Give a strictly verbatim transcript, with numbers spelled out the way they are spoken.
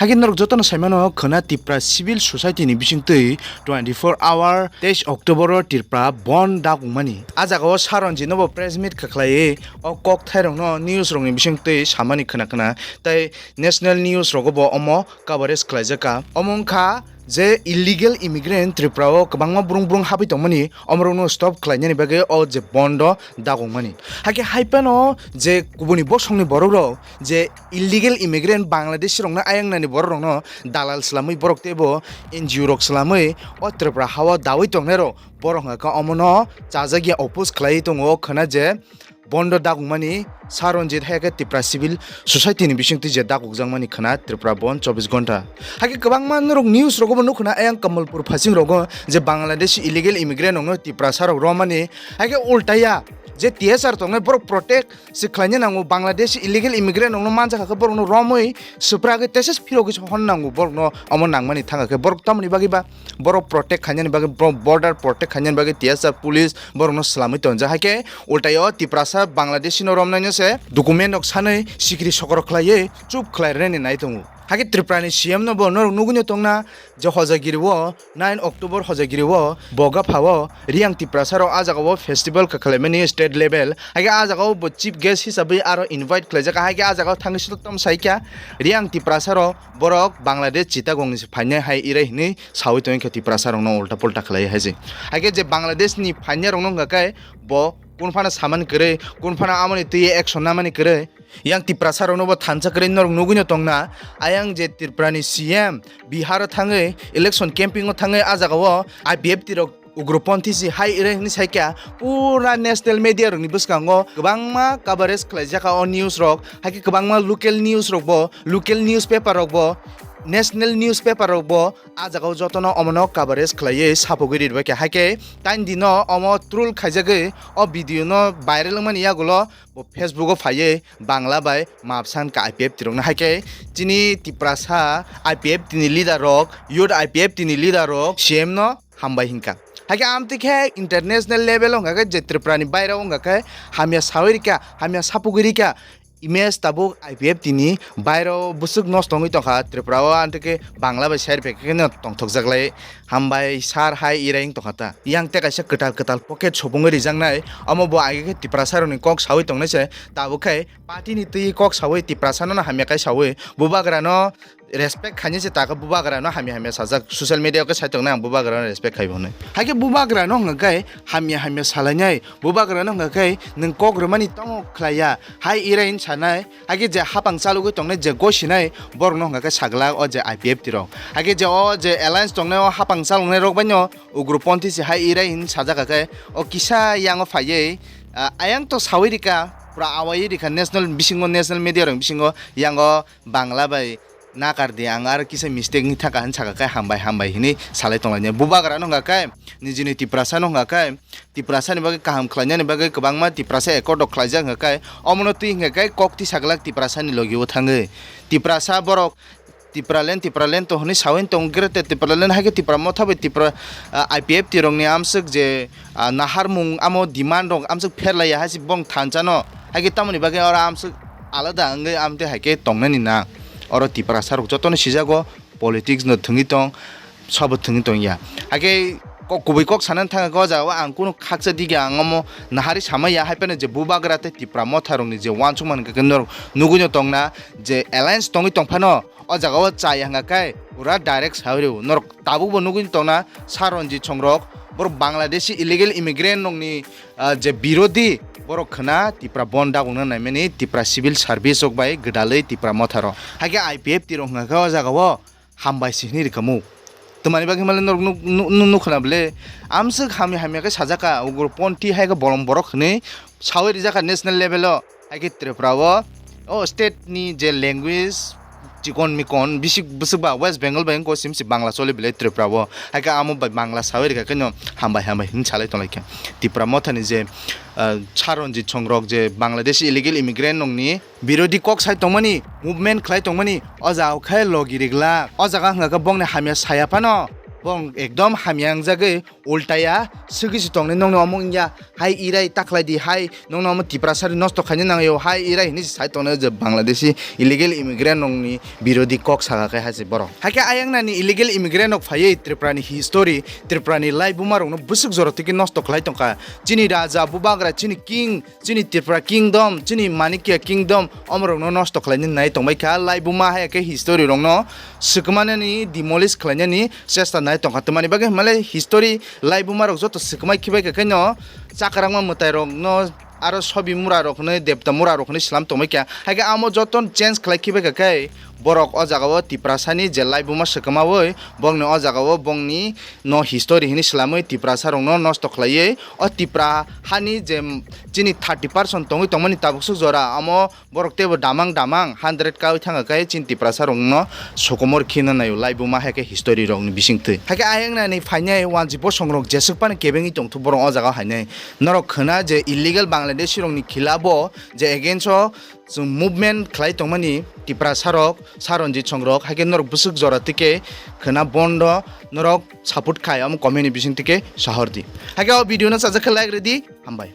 Hakhe norok jotono saimano khwna Tipra Civil Society ni bisingtwi twenty four hour teis October o Tipra bon dagungmani. A jagao Saronjit nobo press meet khaklaiwi o kok thairokno news rokni bisingtwi samani khwna khwna tei national news rogo bo omo coverage khlaijak kha. Omo wngkha je illegal immigrant Tripura o kwbangma brung brung habwi tongmani, omorokno stop khlainani bagwi o je bondo dagongmani. Hakhe hai phano je kubuni bosongni borok rok je illegal immigrant Bangladeshi rokno ayang nani borok rokno dalal swlamwi borok teibo N G O rok swlamwi o Tripura hao dawi tongnai rok borok hwnka khe omono chajakya oppose khlaiwi tongo khwna je bondo dagungmani Saronjit hai khe Tipra Civil Society ni bisingtwi je dagukjakmani khwna Tripura bon chobbish ghonta. Hakhe kwbangma norok news rogo bo nukhwna ayang Kamalpur phasing rogo je Bangladeshi illegal immigrant rokno Tiprasa rok romani, hakhe ultaya je T S R tongnai borok protect se khlaina nango, Bangladeshi illegal immigrant rokno manjakha khe borokno romwi swpra khe tesis phirogwi se honna nango, borokno omo nangmani thangkha khe borok tamoni bagwi ba borok protect khainani bagwi, bo-, border protect khainani bagwi T S R police borokno swlamwi tonjak. Hai khe ultaio Tiprasa Bangladeshi no romnaino se document rok sanwi sikri sokoro khlaiwi chup khlai rwnaini nai tongo. Hai khe Tripura ni C M no bo norok nugwi no tongna je hojagiri o nine October hojagiri o Bogapha o Reang Tiprasa rok a jaga o festival kha khlaimani state level. Hai khe a jaga o bo chief guest hisabwi aro invite khlaijak. Hai khe a jaga o thangwi sotoktom sai kha Reang Tiprasa rok borok Bangladesh Chittagong ni se phainai hai irai hinwi sawi tongwi kha Tiprasa rokno ulta pulta khlai hai se. Hai khe je Bangladesh ni phainai rokno wngkha khe bo kun phano samani kwrwi, kun phano amoni twi action namani kwrwi. Yang Tiprasa rokno bo thansa kwrwi norok nugwi no tongna. Ayang je Tripura ni C M Bihar o thangwi election camping o thangwi a jaga o I P F T rok ugroponthi si hai ire hinwi sai kha, pura national media rokni bwskango kwbangma coverage khlaijak kha o news rok, hai khe kwbangma local news rok bo, local newspaper rok bo, national newspaper rok bo a jaga o jotono omono coverage khlaiwi sapogwi ri bai kha. Hai khe tain dino omo troll khaijagwi o video no viral wngmani yagulo bo Facebook o phaiwi Bangla bai mapsan kha I P F T rokno. Hai khe chini Tiprasa I P F T ni leader rok, youth I P F T ni leader rok C M no hambai hinkha. Hai khe amtwi khe international level o wngkha khe je Tripura ni baira o wngkha khe hamya sawi rikha, hamya sapugwi rikha. Image tabuk I P F T ni baira o bwswk nosto wngwi tongkha Tripura o, amtwi khe Bangla bai side bai khe no tongthokjak lai. Hambai sir hai irai wng tongkha ta. Yang tei kaisa kwtal kwtal pocket sobungwi rijaknai, omo bo age khe Tiprasa rokni kok sawi tongnai se, tabuk khe party ni twi kok sawi Tiprasa no hamya kai sawi bubagra no respect khainai se, ta khe bubagra no hamya hamya sajak, social media o khe sai tongnai ang bubagra no respect khai bo hwnwi. Hai khe bubagra no hwnka khe hamya hamya salainai, bubagra no hwnka khe nwng kok rwmani tamo khlaiya hai irai wng sanai, hai khe je hapang chalugwi tongnai je gosinai borok no hwnka khe saglak o je I P F T rok. Hai khe je o je alliance tongnai o hapang chaloknai rok bai no ugroponthi se hai irai hin sajak kha khe o kisa yang o phaiwi, ah, ayang to sawi rikha, pura awai rikha national bisingo, national media rok bisingo, yang o Bangla bai nakar di, ang aro kisa mistake ni thaka hin saka khe hambai hambai hinwi salai tonglainai. Bubagra no hwnka khe nijini Tiprasa no hwnka khe Tiprasa ni bagwi kaham khlainani bagwi kwbangma Tiprasa accord rok khlaijak hwnka khe omono twi hwnka khe kok twi saglak Tiprasa ni logi o thangwi Tiprasa borok Tipraland, Tipraland to hwnwi sawi tong, Greater Tipraland hai khe Tipra motha bai Tipra, ah, I P F T rokni amswk je, ah, naharmung amo demand rok amswk pherlaiya hai se bong thansa no, hai khe tamoni bagwi oro amswk alada wngwi amtwi hai khe tongnani na. Oro Tiprasa rok jotono sijago politics no thwngwi tong, sabo thwngwi tong ya. Hai khe kok kubui kok sanani thangkha khe o jaga o ang kunu khaksa dige ang omo nahari samaya hai phano je bubagra tei Tipra motha rokni je uansukmani khe norok nugwi no tongna je alliance tongwi tongphano, o jaga o chaya hwnka khe pura direct sawi rw. Norok tabuk bo nugwi tongna Saronjit Songrok, borok Bangladeshi illegal immigrant rokni, ah, je birodhi, borok khwna Tipra bon dagokna naimani Tipra Civil Service rok bai gwdalwi Tipra motha rok. Hai khe I P F T rok hwnka khe o jaga o hambai se hwnwi rwkhamu. Twmani bagwi male norok nuk-, nuk-, nuk-, nukhwna bwle amswk hamya hamya khe sajaka ugroponthi hai khe bolong borok hwnwi sawi rijak kha national level o. Hai khe Tripura o, o state ni je language chikon mikon bisi bwswk ba West Bengal bai wngkha, sim si Bangla choli belai Tripura o. Hai khe amo bai Bangla sawi rikha khe no hambai hambai hinwi salai tonglaikha. Tipra mothani je, ah, Saronjit Songrok je Bangladeshi illegal immigrant rokni birodhi kok sai tongmani, movement khlai tongmani, o jaga khe logi rigla. O jaga hwnka khe bongni hamya saya phano bong ekdom hamya wngjagwi ultaya swgwi se tongnai nongni omo wngya, hai irai takhlai di, hai nongno omo Tiprasa ri nosto khaina nangyo, hai irai hinwi se sai tongnai je Bangladeshi illegal immigrant rokni birodhi kok saka khe hai se borok. Haikhe ayang nani illegal immigrant rok phaiwi Tripura ni history, Tripura ni laibuma rokno bwswk jora twi khe nosto khlai tongkha. Chini raja bubagra, chini king, chini Tripura kingdom, chini Manikya kingdom, omorokno nosto khlaina nai tongbai kha. Laibuma hai khe history rokno swkmanani, demolish khlainani chesta nai tongkha. Tamani bagwi hwnmale history laibuma rok joto swkmai khibai kha khaino chakrangma mwtai rokno aro sobi mura rok hwnwi, debta mura rok hwnwi slam tongbai kha. Haikhe amo joto change khlai khibai kha khe borok o jagao Tiprasani je laibuma swkmaui bongni o jagao bongni no history hinwi slamwi Tiprasa rokno nosto khlaiwi o Tipra hani je chini thirty percent tongwi tongmani tabuk swk jora amo borok teibo damang damang hundred kaui thangkha khe chini Tiprasa rokno sokomor khina naio laibuma haikhe history rokni bisingtwi. Haikhe ayang nani phainai wanji bosong rok jeswk phano kebengwi tongthu borok o jagao hainai. Norok khwna je illegal Bangladeshi rokni khilabo je against o chwng movement khlai tongmani Tiprasa rok, Saranjit song rok, haikhe norok bwswk jora tike khwna bondo norok support khai, omo comment ni bising tike sahor di. Haikhe o video no sajak khe like rwdi, hambai.